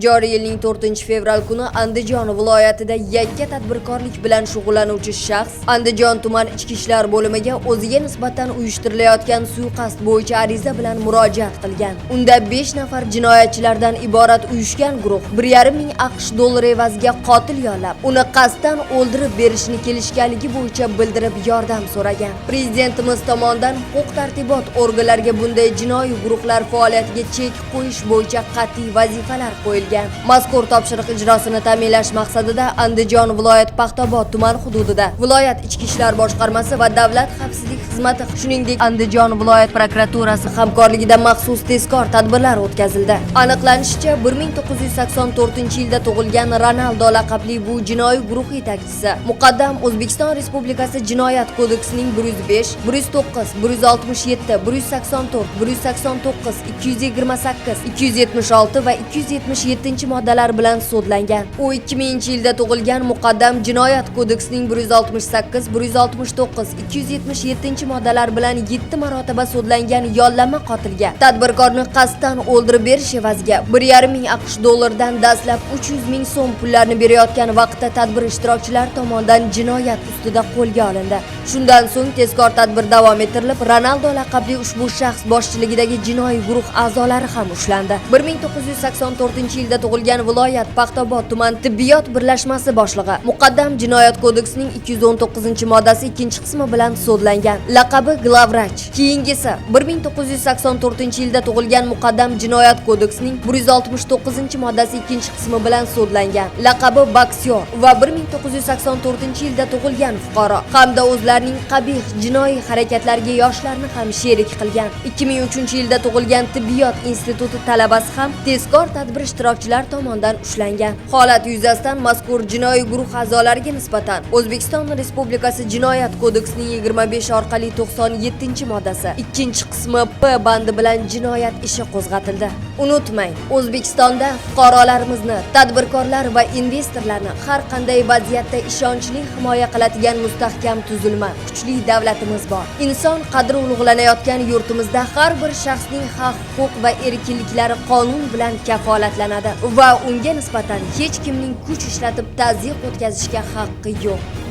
Joriy yilning 4-fevral kuni Andijon viloyatida yakka tadbirkorlik bilan shug'ullanuvchi shaxs Andijon tuman ichki ishlar bo'limiga o'ziga nisbatan uyushtirilayotgan suiqasd bo'yicha ariza bilan murojaat qilgan. Unda 5 nafar jinoyatchilardan iborat uyushgan guruh 1,5 ming AQSh dollari evaziga qotil yollab, uni qasddan o'ldirib berishni kelishganligi bo'yicha bildirib yordam so'ragan. Prezidentimiz tomonidan huquq-tartibot organlariga bunday jinoiy guruhlar faoliyatiga chek qo'yish bo'yicha qat'iy vazifalar qo'yilgan. Mazkur topshiriq ijrosini ta'minlash maqsadida Andijon viloyat Paxtaobod tuman hududida viloyat ichki ishlar boshqarmasi va davlat xavfsizlik xizmati, shuningdek Andijon viloyat prokuraturasi hamkorligida maxsus tezkor tadbirlar o'tkazildi. Aniqlanishicha, 1984-yilda tug'ilgan Ronaldo laqabli bu jinoiy guruh yetakchisi muqaddam O'zbekiston Respublikasi Jinoyat kodeksining 105, 109, 167, 184, 189, 228, 276 va 277 moddalar bilan sudlangan. U 2000-yilda tug'ilgan muqaddam Jinoyat kodeksining 168, 169, 277 moddalar bilan 7 marotaba sudlangan yollanma qotilga tadbirkorni qasddan o'ldirib berish evaziga 1,5 ming AQSh dollaridan dastlab 300 ming so'm pullarni berayotgan vaqtda tadbir ishtirokchilari tomonidan jinoyat ustida qo'lga olindi. Shundan so'ng tezkor tadbir davom ettirilib, Ronaldo laqabli ushbu shaxs boshchiligidagi jinoiy guruh a'zolari ham ushlandi. 1984-yilda tug'ilgan viloyat Paxtaobod tuman tibbiyot birlashmasi boshlig'i muqaddam Jinoyat kodeksining 219-moddasi 2-qismi bilan sudlangan. Laqabi Glavvrach. Keyingisi 1984-yilda tug'ilgan muqaddam Jinoyat kodeksining 169-moddasi 2-qismi bilan sudlangan. Laqabi Boksyor va 1984-yilda tug'ilgan fuqaro hamda o'zlarining qabih jinoiy harakatlariga yoshlarni ham sherik qilgan. 2003-yilda tug'ilgan tibbiyot instituti talabasi ham tezkor tadbir ishtirokchilari tomonidan ushlangan. Holat yuzasidan mazkur jinoiy guruh a'zolariga nisbatan O'zbekiston Respublikasi Jinoyat kodeksining 25 orqali 97-moddasi 2-qismi P bandi bilan jinoyat ishi qo'zg'atildi. Unutmang, O'zbekistonda fuqarolarimizni, tadbirkorlar va investorlarni har qanday vaziyatda ishonchli himoya qiladigan mustahkam tuzilma, kuchli davlatimiz bor. Inson qadri ulug'lanayotgan yurtimizda har bir shaxsning haq-huquq va erkinliklari qonun bilan kafolatlanadi va unga nisbatan hech kimning kuch ishlatib tazyiq o'tkazishga haqqi yo'q.